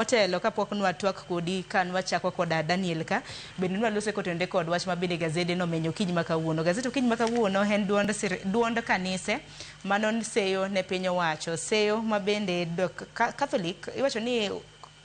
Motelo kapok nwatwak kodi ka nwachako koda Daniel ka, bende nwalose kotenore kod wach ma bende gazede nomenyo okinyi ma kawuono. Gazet okinyi ma kawuono en duond, duond kanise mano seyo ne piny owacho. Seyo ma bende Catholic iwacho ni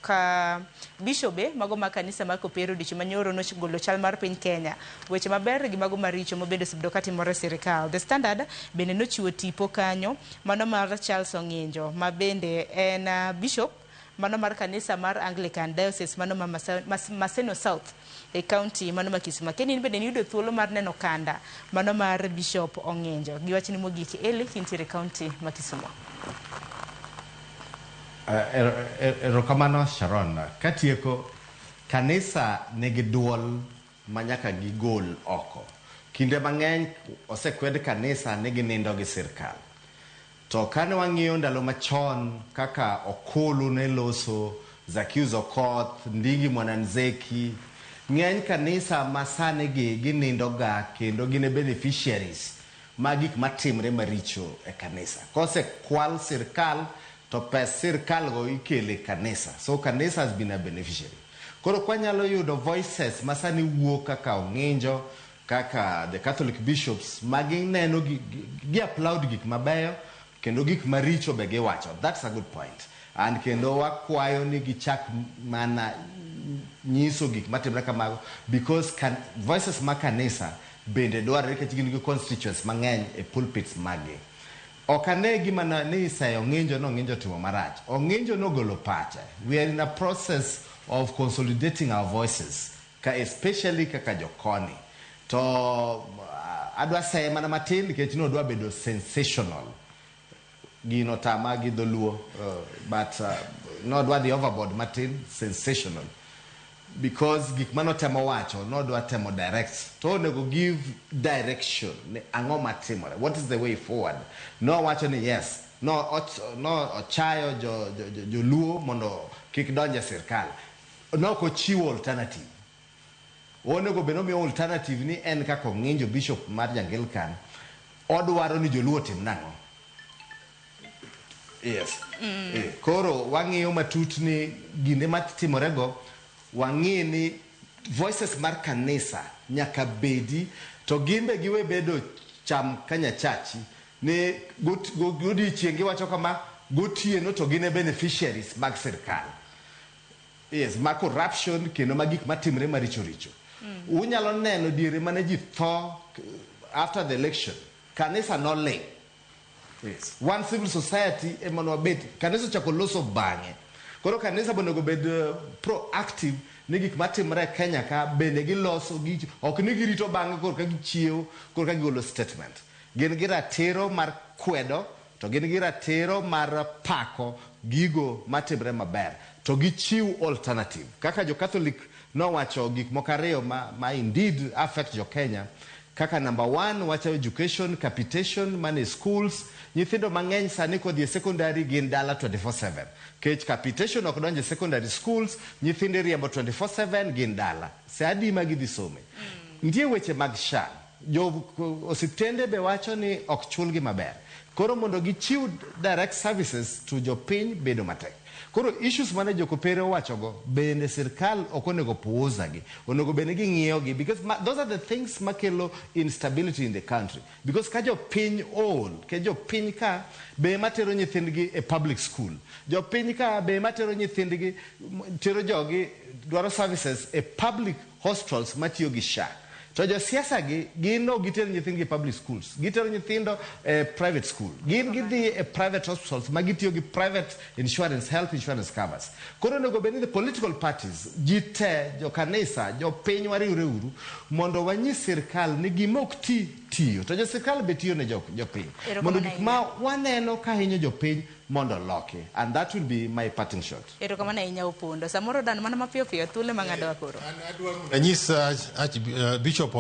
ka bishobe mago mag kanisa mar Kopere odiochieng' manyoro nogolo chal mar piny Kenya. Weche maber gi mago maricho mabende osebedo katimore e sirikal. The Standard bende nochiwo tipo kanyo mano mar Charles Ong'injo ma bende en bishop mano mar kanisa mar Anglican Diocese mano ma Maseno South e county mano ma Kisumu. Akia ni in bende niyudo thuolo mar neno kanda mano mar Bishop Ong'injo. Gi wachni mogik, Eli, kintiere e county ma Kisumu. Erokamano Sharon. Katieko, kanisa nigi duol ma nyaka gigol oko. Kinde mang'eny osekwed kanisa ni ginindo gi sirkal. To kane wang'iyo ndalo machon kaka Okulu ne loso, Zacchaeus Okoth, Ndingi Mwananzeki, ng'eny kanisa ma sani gi ginindo ga kendo gin e beneficiaries mag gik matimre maricho e kanisa. Kosekwal sirkal to pes sirkal go ikelo e kanisa. So kanisa has been a beneficiary. Koro kwanyalo yudo voices ma sani wuok kaka Ong'injo, kaka the Catholic bishops ma gineno gi, gi applaud gik mabeyo kendo gik maricho be giwacho. That's a good point. And kendo wakwayo ni gichak mana nyiso gik matimre kamago because kan, voices ma kanisa bende dwarore nikech gin gi constituents mang'eny e pulpits maggi. Ok ane gima na, ni iseyo Ong'injo ni Ong'injo otimo marach. Ong'injo nogolo pache. We are in a process of consolidating our voices ka especially kaka jokoni. To adwa seye mana matin nikech nodwa bedo sensational. Gino tama gi dholuo but nodwa dhi overboard matin sensational. Because gik manotemo wacho nodwa temo direct to onego give direction ni ang'o matimore what is the way forward nowacho ni yes no, no ochayo joluo mondo kik donj e sirkal nok ochiwo alternative onego bed nomiyo alternative ni en kaka Ong'injo bishop mar Anglican odwaro ni joluo otim nang'o yes koro wang'iyo matut ni ginde matimorego wang'i ni voices mar kanisa nyaka bedi to gin be giwe bedo cham kanyachachi ni godiochieng' giwacho kama gotieno to gin e beneficiaries mag sirkal yes ma corruption kendo ma gik matimre maricho richo unyalo neno diere mane ji tho after the election kanisa noling yes. One civil society ema nwabet kanisa ochako loso bang'e koro kanisa be onego bed proactive ni gik matimre e Kenya ka bende giloso gi ok ni girito bang'e koro ka gichiewo koro ka gigolo statement gin gi ratiro mar kwedo to gin gi ratiro mar pako gigo matimre maber to gichiw alternative kaka jo Catholic nowacho gik moko ariyo ma indeed affect jo Kenya kaka number one wacho education capitation mane schools nyithindo mang'eny sani kodhi e secondary gin dala 24/7 kech capitation ok donjo e secondary schools nyithindo iriembo 24/7 gin dala sa adi ma gidhi some nitie weche mag SHA jo osiptende be wacho ni ok chulgi maber koro mondo gichiw direct services to jopiny bedo matek koro issues mane jokopere owachogo bende sirkal ok onego puuza gi onego bed ni ging'iyo gi because those are the things makelo instability in the country because ka jopiny ool ke jopiny ka be ema tero nyithindgi e public school jopiny ka be ema tero nyithindgi tero jogi dwaro services e public hospitals matiyo gi SHA to josiasa gi gin ok giter nyithindgi e public schools gitero nyithindo e private school gin gidhi e private hospitals ma gitiyo gi private insurance health insurance covers koro onego bed ni the political parties ji te jokanisa jopiny wariwre uru mondo wanyis sirkal ni gima ok ti tiyo to jo sirkal be tiyo ne jopiny mondo gik ma waneno ka hinyo jopiny mondo oloki and that will be my parting shot. Erokamano ahinya Opondo. Samoro dan mana mapiyo piyo thuolo ema ng'adowa koro. Anyis Bishop.